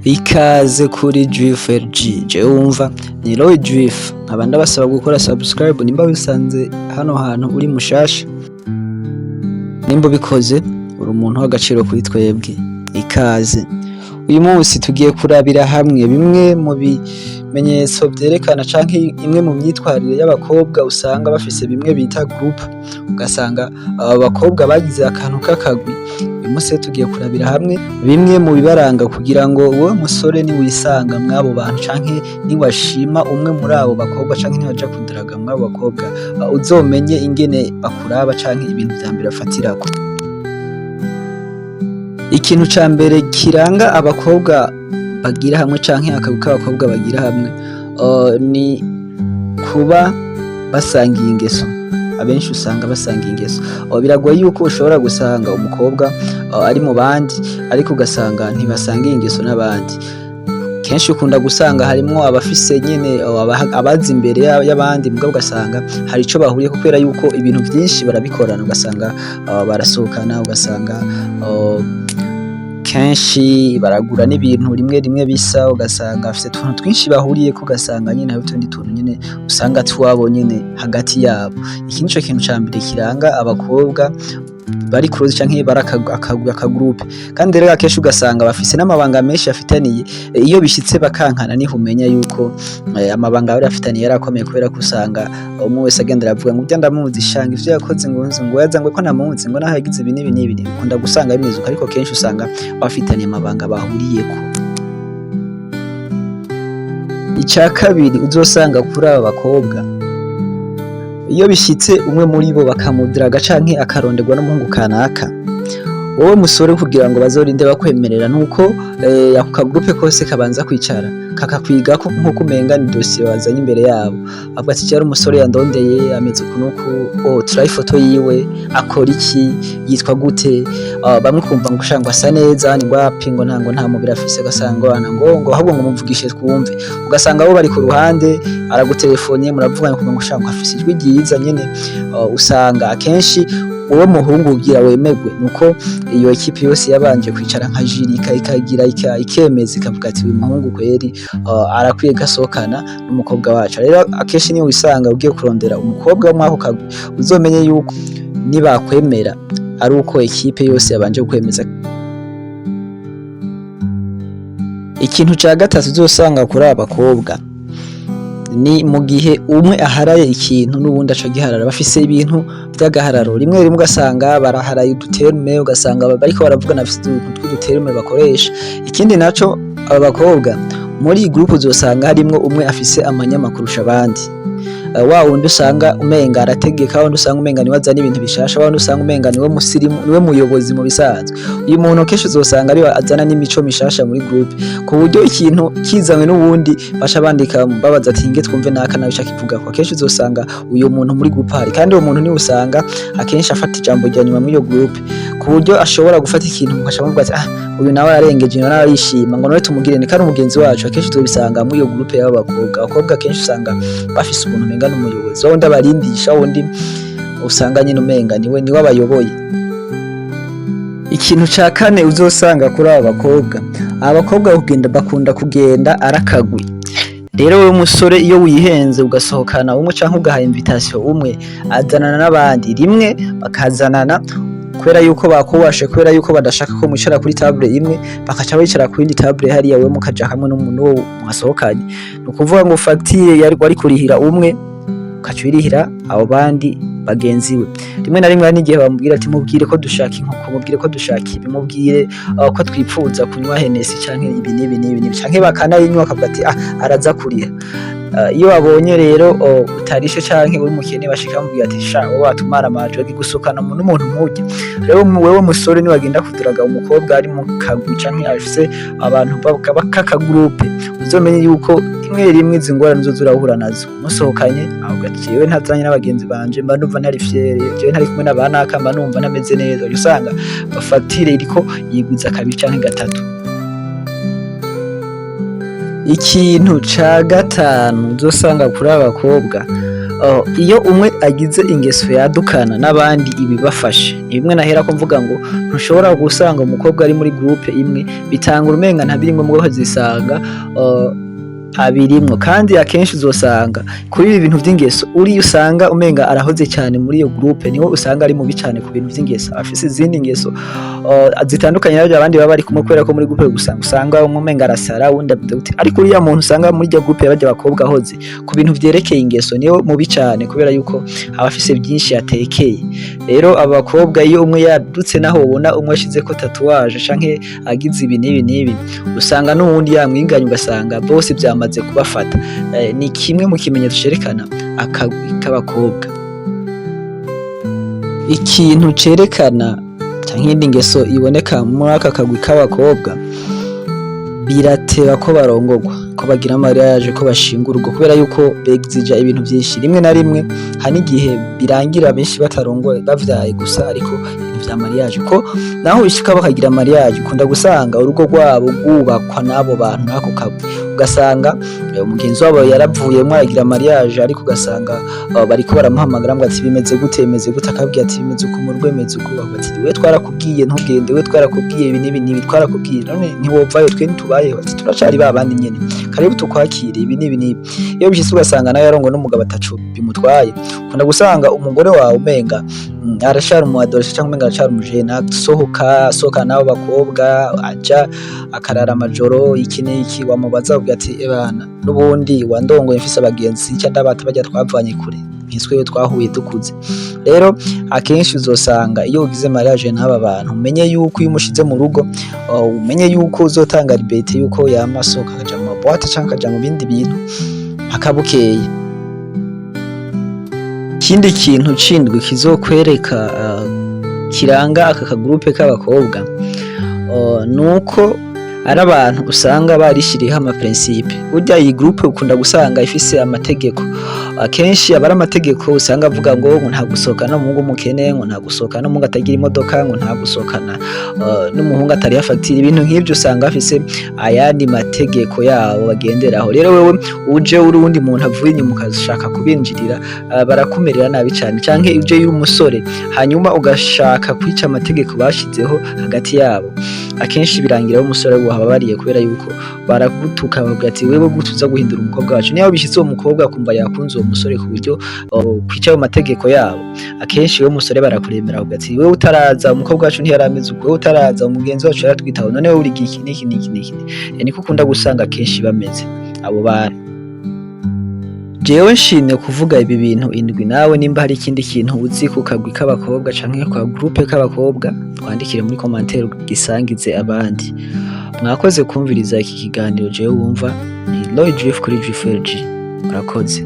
Ikaze kuri Juif LG. Jewe wumva ni Roy Juif, nkaba ndabasaba gukora subscribe nimba wisanze hano hantu uri mushasha. Nimba ubikoze, uri umuntu w'agaciro kuri twebwe. Ikaze. Uyu munsi tugiye kurabira hamwe bimwe mu bimenyetso vyerekana canke imwe mu myitwarire y'abakobwa usanga bafise bimwe bita group, ugasanga aba bakobwa bagize akantu k'akagwi. Uyu munsi rero tugiye kurabira hamwe bimwe mu bibaranga kugira ngo wowe musore niwisanga mw'abo bantu, canke niwashima umwe muri abo bakobwa, canke niwaja kudaraga mw'abo bakobwa, uzomenye ingene bakuraba canke ibintu vya mbere bafatirako. Ikintu ca mbere kiranga abakobwa bagira hamwe canke akagwi k'abakobwa bagira hamwe, ni kuba basangiye ingeso. Abenshi usanga basangiye ingeso. Biragoye yuko ushobora gusanga umukobwa ari mu bandi, ariko ugasanga ntibasangiye ingeso n'abandi. Kenshi ukunda gusanga harimwo abafise nyene abaza imbere y'abandi, mugabo ugasanga hari ico bahuriyeko kubera yuko ibintu vyinshi barabikorana, ugasanga barasohokana, ugasanga kenshi baragura n'ibintu rimwe rimwe bisa, ugasanga bafise utuntu twinshi bahuriyeko, ugasanga nyene hari utundi tuntu nyene usanga twabo nyene hagati yabo. Iki nico kintu ca mbere kiranga abakobwa bari close canke bari akagwi, akagroupe. Kandi rero akenshi ugasanga bafise n'amabanga menshi bafitaniye. Iyo bishitse bakankana, niho umenya yuko amabanga bari bafitaniye yarakomeye, kubera ko usanga umwe wese agenda aravuga ngo urya ndamuzi shanga, ivyo yakoze, ngo nzi, ngo yaza, ngo ko namuzi, ngo naho yagize ibi n'ibi n'ibi. Ukunda gusanga bimeze uko, ariko kenshi usanga bafitaniye amabanga bahuriyeko. Ica kabiri uzosanga kuri aba bakobwa, iyo bishitse umwe muri bo bakamudiraga canke akaronderwa n'umuhungu kanaka, wowe musore, kugira ngo bazorinde bakwemerera, nuko ako kagroupe kose kabanza kwicara kakakwigako nkuko umenga ni dosiye bazanye imbere yabo. Avuga ati: "Jari umusore yandondeye, ameze uku nuku, oh, turabe ifoto yiwe, akora iki, yitwa gute?" Bamwe kumva ngo ushaka ngo asa neza, ni ngo api, ngo nta, ngo nta mubiri afise, ugasanga ngo ngo ahubwo ngo mumuvugishe twumve. Ugasanga bo bari ku ruhande, aragutelefone, muravugana, kumva ngo ushaka ngo afise ijwi ryiza nyene. Usanga akenshi wowe muhungu ugira wemegwe nuko iyo équipe yose yabanje kwicara nka jury, ikagira ikemeza, ikavuga ati: "Uyu muhungu kweri arakwiye gasohokana n'umukobwa wacu." Rero akenshi niyo wisanga ugiye kurondera umukobwa wo mwako kagwi, uzomenye yuko nibakwemera ari uko équipe yose yabanje kwemeza. Ikintu ca gatatu uzosanga kuri aba bakobwa ni mu gihe umwe aharaye ikintu n'uwundi aca giharara. Bafise ibintu vy'agahararo. Rimwe rimwe ugasanga baraharaye uduterme, ugasanga bariko baravugana bafise utuntu tw'uduterme bakoresha. Ikindi naco, aba bakobwa muri iyi groupe uzosanga harimwo umwe afise amanyama kurusha abandi. Wa wundi usanga umenga arategeka, wa wundi usanga umenga niwe azana ibintu bishasha, wa wundi usanga umenga niwe musirimu, niwe muyobozi. Mu bisanzwe uyu muntu kenshi uzosanga ariwe azana n'imico mishasha muri groupe, ku buryo ikintu kizanywe n'uwundi baca bandika babaza ati: "Nge twumve naka nawe ico akivugako." Akenshi uzosanga uyu muntu muri groupe ahari, kandi uwo muntu niwe usanga akenshi afata ijambo rya nyuma muri iyo groupe, ku buryo ashobora gufata ikintu mugaca muvuga ati: "Ah, uyu nawe ararengeje, uyu nawe arishima, ngo nawe tumugire ni kandi umugenzi wacu." Akenshi tubisanga muri iyo groupe y'aba bakobwa. Abakobwa akenshi usanga bafise umuntu umenga n'umuyobozi, wa wundi abarindisha, wundi usanga nyine umenga niwe abayoboye. Ikintu ca kane uzosanga kuri aba bakobwa, aba bakobwa kugenda bakunda kugenda arakagwi. Rero wewe musore, iyo wihenze ugasohokana umwe canke ugaha invitation umwe, azanana n'abandi. Rimwe bakazanana kubera yuko bakubashe, kubera yuko badashaka ko mwicara kuri table imwe, bakaca bicara ku yindi table hariya, wewe mukaja hamwe n'umuntu uwo mwasohokanye. Ni ukuvuga ngo facture yari wari kurihira umwe, ukaca uyirihira abo bandi bagenzi we. Rimwe na rimwe hari n'igihe bamubwira ati: "Mubwire ko dushaka inkoko, mubwire ko dushaka ibi, mubwire ko twipfuza kunywa Hennessy canke ibi n'ibi n'ibi n'ibi," canke bakanayinywa, akavuga ati: "Ah, araza kuriha." Iyo babonye rero utarishe canke uri umukene, bashika bamubwira ati: "Sha, wowe watumara amaje gusukana n'umuntu nk'urya." Rero wewe musore, niwagenda kuduraga umukobwa ari mu kagwi canke afise abantu k'akagroupe, uzomenye yuko rimwe rimwe izi ngorane uzoza urahura nazo musohokanye. Avuga ati: "Jewe ntazanye n'abagenzi banje mba numva ntari fier, jewe ntari kumwe na banaka mba numva ntameze neza." Uca usanga facture iriko yigwiza kabiri canke gatatu. Ikintu ca gatanu uzosanga kuri aba bakobwa, Iyo umwe agize ingeso yadukana n'abandi ibibafashe, ni bimwe nahera ko mvuga ngo ntushobora gusanga umukobwa ari muri groupe imwe bitanga urumenga ntabirimwo, mugabo ukazisanga abirimwo. Kandi akenshi uzosanga kuri ibi bintu vy'ingeso, uriya usanga umenga arahoze cyane muri iyo groupe niwe usanga ari mubi cyane ku bintu vy'ingeso, afise izindi ngeso zitandukanye n'abyo abandi baba bari kumwe, kubera ko muri groupe gusa usanga umwe umenga arasara, uwundi avuze gute, ariko uriya muntu usanga muri iryo groupe y'abarya bakobwa ahoze ku bintu vyerekeye ingeso niwe mubi cyane, kubera yuko aba afise byinshi yatekeye. Rero aba bakobwa, iyo umwe yadutse, naho ubona umwe ashizeko tatouage canke agize ibi n'ibi n'ibi, usanga n'uwundi yamwiganye, ugasanga bose byamaze kubafata. Ni kimwe mu kimenyetso cerekana akagwi k'abakobwa. Ikintu cerekana canke iyindi ngeso iboneka muri aka kagwi k'abakobwa, birateba ko barongorwa, ko bagira mariage, ko bashinga urugo, kubera yuko begizija ibintu vyinshi. Rimwe na rimwe hari n'igihe birangira benshi batarongoye, bavyaye gusa, ariko ibintu vya mariage ko naho bishika bakagira mariage, ukunda gusanga urugo rwabo rwubakwa n'abo bantu n'ako kagwi. Ugasanga umugenzi wabo yaravuyemwo aragira mariage, ariko ugasanga bariko baramuhamagara ngo ati: "Bimeze gute, bimeze gute?" Akabwira ati: "Bimeze uku mu rugo, bimeze uku." Bavuga ati: "We twarakubwiye ntugende, we twarakubwiye ibi n'ibi n'ibi, twarakubwiye, none ntiwovayo, twe ntitubayeho." Ati: "Turacari ba bandi nyene, karibu tukwakire," ibi n'ibi n'ibi. Iyo bishitse ugasanga nawe yarongowe n'umugabo ataco bimutwaye, ukunda gusanga umugore wawe umenga aracari umu adolescent canke umenga aracari umujene, asohoka asohokana n'abo bakobwa, aja akarara amajoro, iki n'iki. Wamubaza akubwira ati: "Ebana, n'ubundi wandongoye mfise abagenzi, ica ndabata barya twavanye kure, ntitwewe twahuye dukuze." Rero akenshi uzosanga iyo ugize mariage n'aba bantu, umenye yuko iyo umushize mu rugo, umenye yuko uzotanga liberté yuko yama asohoka akaja mu ma boîte canke akaja mu bindi bintu mpaka bukeye. Ikindi kintu cindwi kizokwereka kiranga aka kagroupe k'abakobwa, nuko ari abantu usanga barishiriyeho ama principe. Burya iyi groupe ukunda gusanga ifise amategeko. Akenshi aba ari amategeko usanga avuga ngo nta gusohokana n'umuhungu w'umukene, ngo nta gusohokana n'umuhungu atagira imodoka, ngo nta gusohokana n'umuhungu atariha fagitire, ibintu nk'ivyo. Usanga bafise ayandi mategeko yabo bagenderaho. Rero wewe uje uri uwundi muntu avuye inyuma ukashaka kubinjirira, barakumerera nabi cane. Canke uje uri umusore hanyuma ugashaka kwica amategeko bashizeho hagati yabo, akenshi birangira umusore wahababariye, kubera yuko baragutuka, bavuga ati: "Wewe gute uza guhindura umukobwa wacu?" Niyo bishitse uwo mukobwa akumva yakunze uwo musore ku buryo kwica ayo mategeko yabo, akenshi wewe musore barakuremera, bavuga ati: "Wewe utaraza umukobwa wacu ntiyarameze uko, wewe utaraza umugenzi wacu yaratwitaho, none wewe uri iki n'iki n'iki n'iki?" Niko ukunda gusanga akenshi bameze abo bantu. Jewe nshimye kuvuga ibi bintu indwi. Nawe nimba hari ikindi kintu uzi ku kagwi k'abakobwa canke ku groupe k'abakobwa, twandikire muri commentaire ugisangize abandi. Mwakoze kumviriza iki kiganiro. Jewe wumva ni Roy Drift kuri Drift LG. Murakoze.